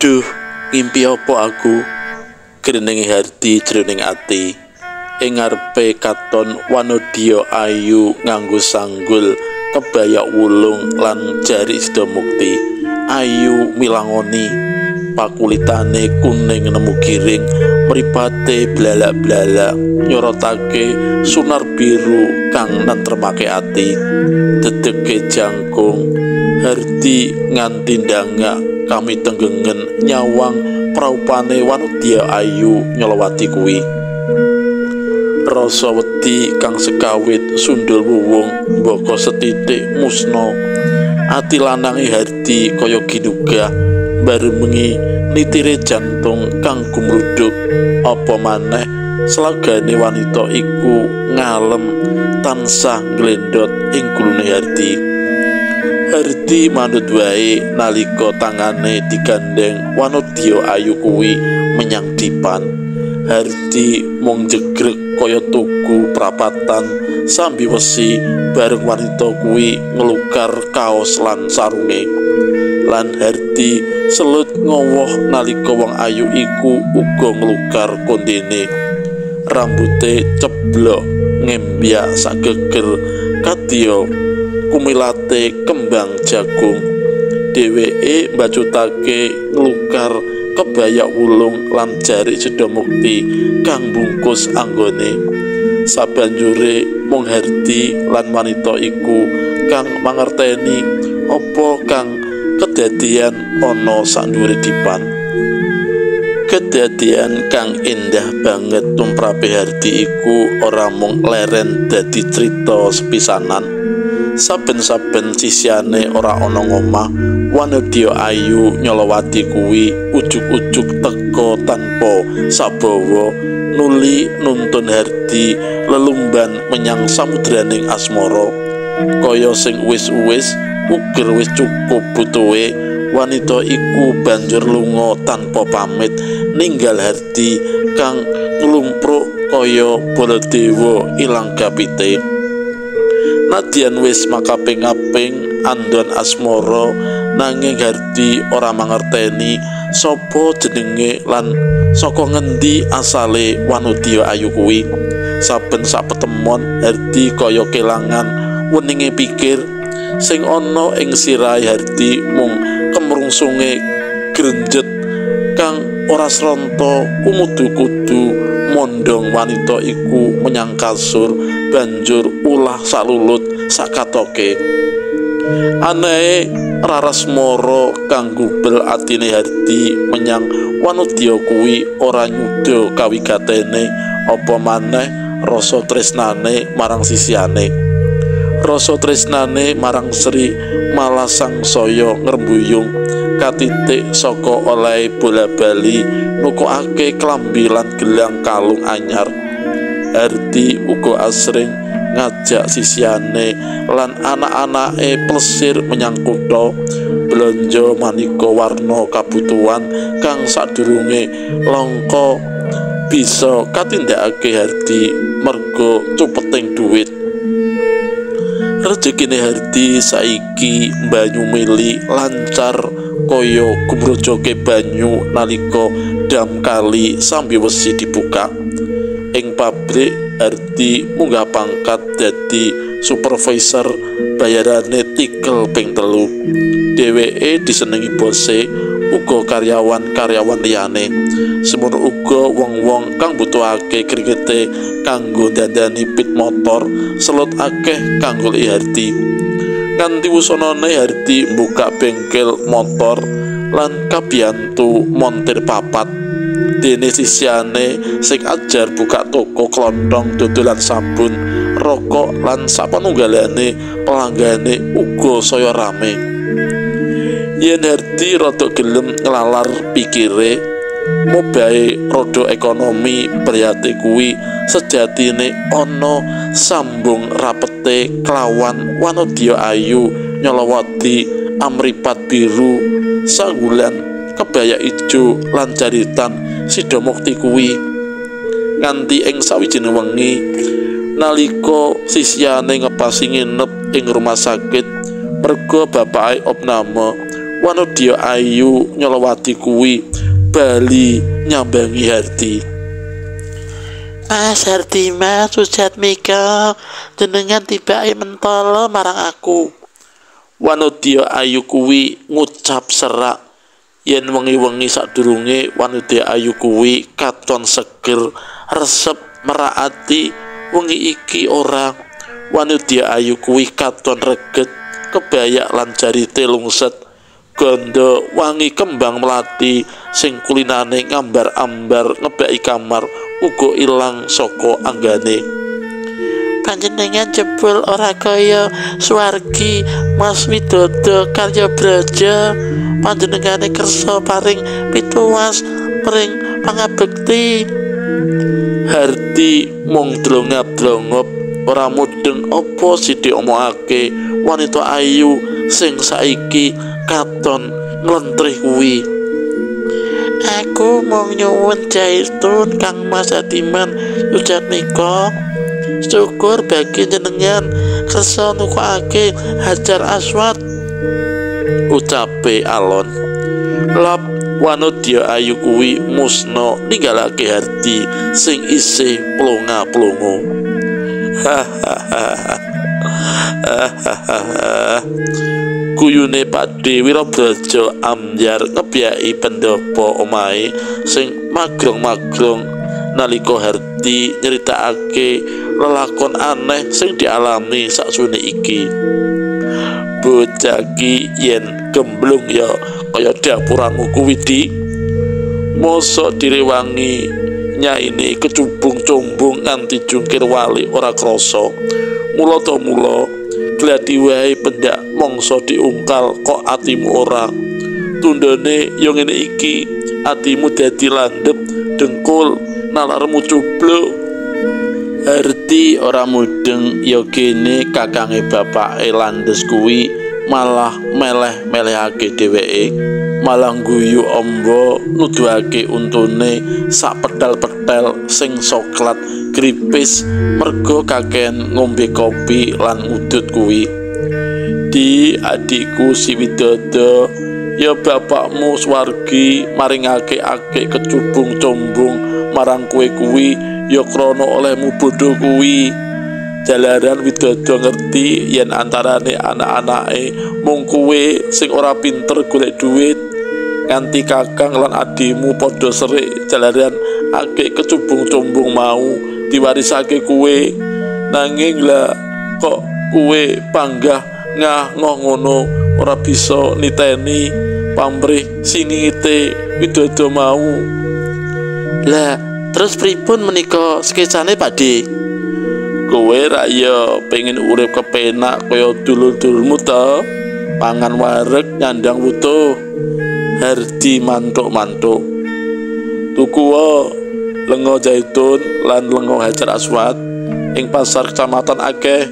Duh, ngimpi apa aku? Grenenge Hardi jroning ati. Ing ngarepe katon wanodya ayu nganggo sanggul, kebaya wulung lan jarik sidamukti. Ayu milangoni, pakulitane kuning nemu giring, mripate blalak-blalak nyorotake sunar biru kang nentremake ati. Dedege jangkung, Hardi nganti ndangak kami tenggengen nyawang praupane wanodya ayu nyolowati kuwi. Rasa wedi kang sekawit sundul wuwung mbaka setitik musna. Ati lanange Hardi kaya ginugah barumengi nitire jantung kang gumruduk. Apa maneh selagane wanita iku ngalem tansah nglendhot ing gulune Hardi. Hardi manut wae nalika tangane digandheng wanodya ayu kuwi menyang dipan. Hardi mung jegreg kaya tugu prapatan sambi wesi bareng wanita kuwi nglukar kaos lan sarunge. Lan Hardi selut ngowoh nalika wong ayu iku uga nglukar kondene. Rambute ceblok ngembyak sageger kadya kumilate kembang jagung. Dheweke mbacutake nglukar kebaya wulung lan jarik sidamukti kang bungkus anggone. Sabanjure mung Hardi lan wanita iku kang mangerteni apa kang kedadian ana sandhuwure dipan. Kedadian kang indah banget tumrape Hardi iku ora mung leren dadi crita sepisanan. Saben-saben sisiane ora ana ngomah, wanodya ayu nyolowati kuwi ujug-ujug teka tanpa sabawa nuli nuntun Hardi lelumban menyang samudraning asmara. Kaya sing wis-wis uger wis cukup butuhe, wanita iku banjur lunga tanpa pamit ninggal Hardi kang nglumpruk kaya Baladewa ilang gapite. Nadyan wis makaping-aping andon asmara, nanging Hardi ora mangerteni sapa jenenge lan saka ngendi asale wanodya ayu kuwi. Saben sapetemon Hardi kaya kelangan weninge pikir. Sing ana ing sirahe Hardi mung kemrungsunge grenjet kang ora sronta kumudu-kudu mondhong wanita iku menyang kasur banjur ulah salulut sakatoke. Anehe rarasmara kang gubel atine Hardi menyang wanodya kuwi ora nyuda kawigatene, apa maneh rasa tresnane marang sisihane. Rasa tresnane marang Sri malah sangsaya ngrembuyung katitik saka olehe bola-bali nukokake klambi lan gelang kalung anyar. Hardi uga asring ngajak sisihane lan anak-anake plesir menyang kutha blanja maneka warna kabutuhan kang sadurunge langka bisa katindakake Hardi merga cupeting duit. Rejekine Hardi saiki banyu mili lancar kaya gumrojoke banyu nalika dam kali sambi wesi dibuka. Ing pabrik Hardi munggah pangkat dadi supervisor, bayarane tikel ping 3. Dheweke disenengi bose uga karyawan-karyawan liyane. Semono uga wong-wong kang butuhake kringete kanggo dandani pit motor selut akeh kanggo Hardi. Nganti wusanane Hardi mbuka bengkel motor lan kabiyantu montir 4. Dene sisihane sing ajar buka toko klontong dodolan sabun, rokok lan sapanunggalane pelanggane uga saya rame. Yen Hardi rada gelem nglalar pikire, mobahe roda ekonomi priyate kuwi sejatine ana sambung rapete kelawan wanodya ayu nyolowati amripat biru sanggulan kebaya ijo lan jaritan Sidomukti kuwi. Nganti ing sawijining wengi nalika sisihane ngepasi nginep ing rumah sakit merga bapake opname, wanodya ayu nyolowati kuwi bali nyambangi Hardi. Mas Hardiman Sujatmika, jenengan tibake mentolo marang aku. Wanodya ayu kuwi ngucap serak yen wengi-wengi sadurunge wanodya ayu kuwi katon seger resep merak ati, wengi iki ora. Wanodya ayu kuwi katon reget kebayak lan jarite lungset gondo wangi kembang melati sing kulinane ngambar-ambar ngebaki kamar uga ilang saka anggane. Panjenengan jebul ora kaya swargi Mas Widodo karya braja, panjenengane kersa paring pituwas pring pangabekti. Hardi mung dlongap-dlongop ora mudeng apa sithik omongake wanita ayu sing saiki katon nglentrih kuwi. Aku mung nyuwun jaitun Kang Mas Hardiman Sujatmika. Syukur bagi jenengan kersa nukokake Hajar Aswad, ucape alon. Lap wanodya ayu kuwi musna ninggalake Hardi sing isih plonga-plongo. Guyune Pakde Wirabraja ambyar ngebyaki pendopo omahe sing magrong-magrong nalika Hardi nyeritakake lelakon aneh sing dialami saksuwene iki. Bocah ki yen gemblung ya kaya dapuramu kuwi, Dik. Mosok direwangi nyaine kecubung-cumbung nganti jungkir walik ora krasa. Mula ta mula gladi wae pendak mangsa diungkal kok atimu ora. Tundone yo ngene iki, atimu dadi landhep dengkul nalarmu cubluk. Hardi ora mudeng ya kene kakange bapake Landes kuwi malah meleh-melehake dheweke, malah guyu amba nuduhake untune sak pedal-pedal sing soklat gripis merga kaken ngombe kopi lan ngudut kuwi. Di adikku si Widodo, ya bapakmu swargi maringake akeh kecubung-cumbung marang kowe kuwi ya krana olehmu bodho kuwi. Jalaran Widodo ngerti yen antarane anak-anake mung kowe sing ora pinter golek duit, nganti kakang lan adimu padha serik jalaran akeh kecubung-cumbung mau diwarisake kowe. Nanging lah kok kowe panggah ngah ngoh ngono ora bisa niteni pamrih singite Widodo mau. Lah terus pripun menika sketsane Pakde? Kowe ra ya pengen urip kepenak kaya dulur-dulurmu ta? Pangan wareg nyandang wutuh. Hardi mantuk-mantuk. Tuku lenga zaitun lan lenga Hajar Aswad ing pasar kecamatan akeh.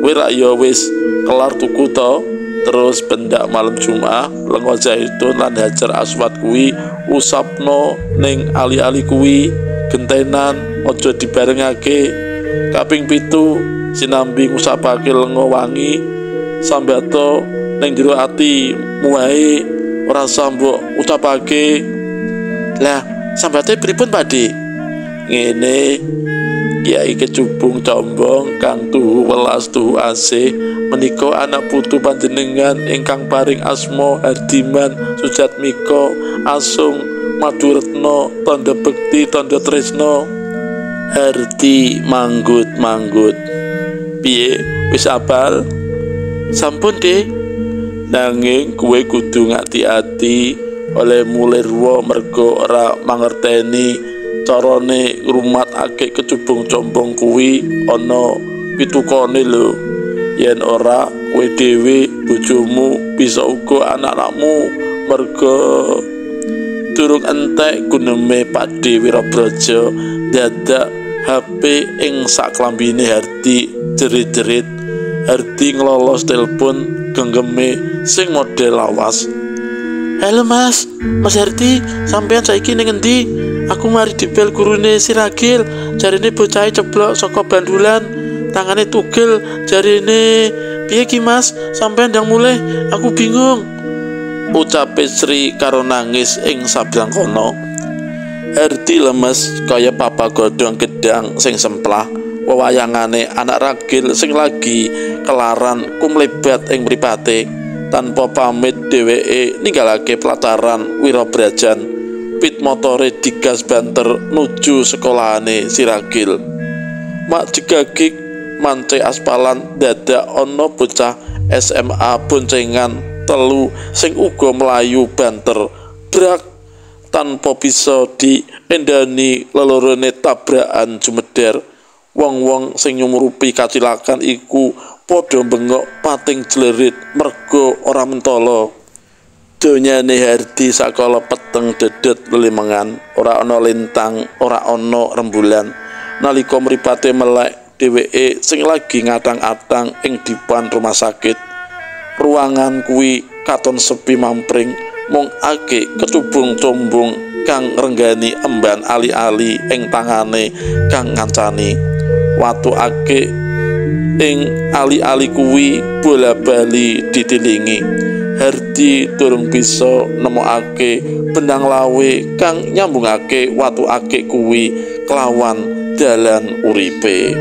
Kowe ra ya wis kelar tuku ta? Terus bendak malam Jumat lenga zaitun lan Hajar Aswad kuwi usapno ning ali-ali kuwi gentenan, aja dibarengake. Kaping 7 sinambi ngusapake lenga wangi sambato ning jero ati muwae ora sambok ucapake. Lah sambate pripun Pakde? Ngene, Kiai Kecubung Combong kang tuhu welas tuhu asih menika anak putu panjenengan ingkang paring asma Hardiman Sujatmika asung Maduretna tandha bekti tandha tresna. Hardi manggut-manggut. Piye wis apal? Sampun, Dik. Nanging kowe kudu ngati-ati Oleh mulih ruwa mergo ora mangerteni carane ngrumat akik kecubung combong kuwi ana pitukane lho. Yen ora kowe dhewe, bojomu, bisa uga anak-anakmu mergo durung entek guneme Pakde Wirabraja. Dadak HP ing saklambine Hardi jerit-jerit. Hardi nglolos telepon genggeme sing model lawas. Halo Mas, Mas Hardi, sampean saiki ning endi? Aku mari dibel gurune si Ragil, jarine bocahe ceblok saka bandulan, tangane tugel, jarine piye ki Mas? Sampean ndang mulih, aku bingung. Ucape Sri karo nangis ing sabrang kono. Hardi lemes kaya papa godhong gedang sing semplah. Wewayangane anak Ragil sing lagi kelaran kumlebat ing mripate. Tanpa pamit dheweke ninggalake pelataran Wirabrajan. Pit motore digas banter nuju sekolahane si Ragil. Mak jegagik mance aspalan dadak ana bocah SMA boncengan telu sing uga mlayu banter. Brak, tanpa bisa diendani lelorone tabrakan jumeder. Wong-wong sing nyumurupi kacilakan iku padha bengok pating jlerit mergo ora mentala. Donyane Hardi sakala peteng dedet lelimengan, ora ana lintang, ora ana rembulan. Nalika mripate melek, dheweke sing lagi ngatang-atang ing dipan rumah sakit. Ruangan kuwi katon sepi mampring, mung akeh kecubung combong kang ngrenggani emban ali-ali ing tangane kang ngancani. Watu akeh ing ali-ali kuwi bola-bali ditilingi. Hardi durung bisa nemokake benang lawe kang nyambungake watu akeh kuwi kelawan dalan uripe.